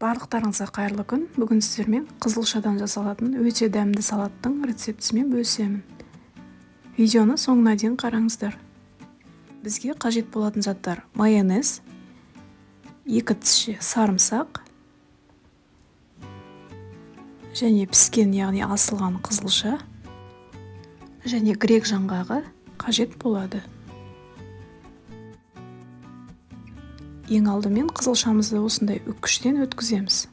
Барлықтарыңызға қайырлы күн. Бүгін сіздермен қызылшадан жасалатын өте дәмді салаттың рецептісімен бөлісемін. Видеоны соңына дейін қараңыздар. Бізге қажет болатын заттар: майонез, 2 тісше сарымсақ және піскен, яғни асылған қызылша және грек жаңғағы қажет болады. Ең алдымен қызылшамызды осындай үккіштен өткіземіз.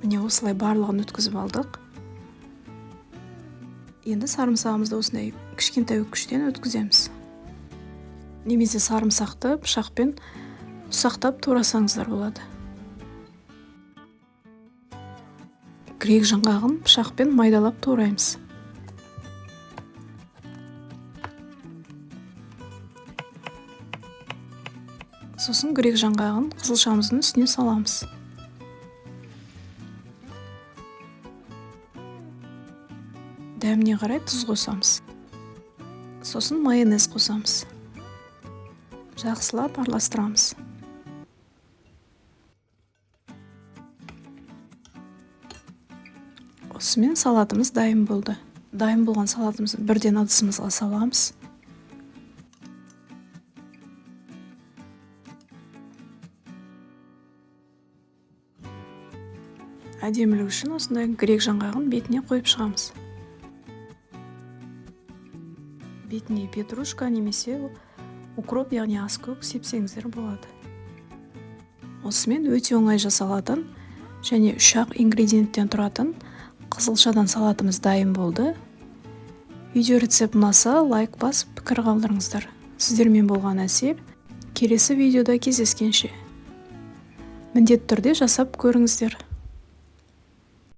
Міне, осылай барлығын өткізіп алдық. Енді сарымсағымызды осындай кішкентай үккіштен өткіземіз. Немесе сарымсақты пышақпен ұсақтап турасаңыздар болады. Грек жаңғағын пышақпен майдалап тураймыз. Сосын грек жаңғағын қызылшамыздың үстіне саламыз. Дәміне қарай тұз қосамыз. Сосын майонез қосамыз. Жақсылап араластырамыз. Осымен салатымыз дайын болды. Дайын болған салатымызды бірден ыдысымызға саламыз. Әдемілік үшін осындай грек жаңғағын бетіне қойып шығамыз. Бетіне петрушка немесе укроп, яғни аскөк сепсеңіздер болады. Осымен өте оңай жасалатын және 3-ақ ингредиенттен тұратын қызылшадан салатымыз дайын болды. Видео рецепт ұнаса, лайк басып, пікір қалдырыңыздар. Сіздермен болған Әсел. Келесі видеода кездескенше. Міндетті түрде жасап көріңіздер.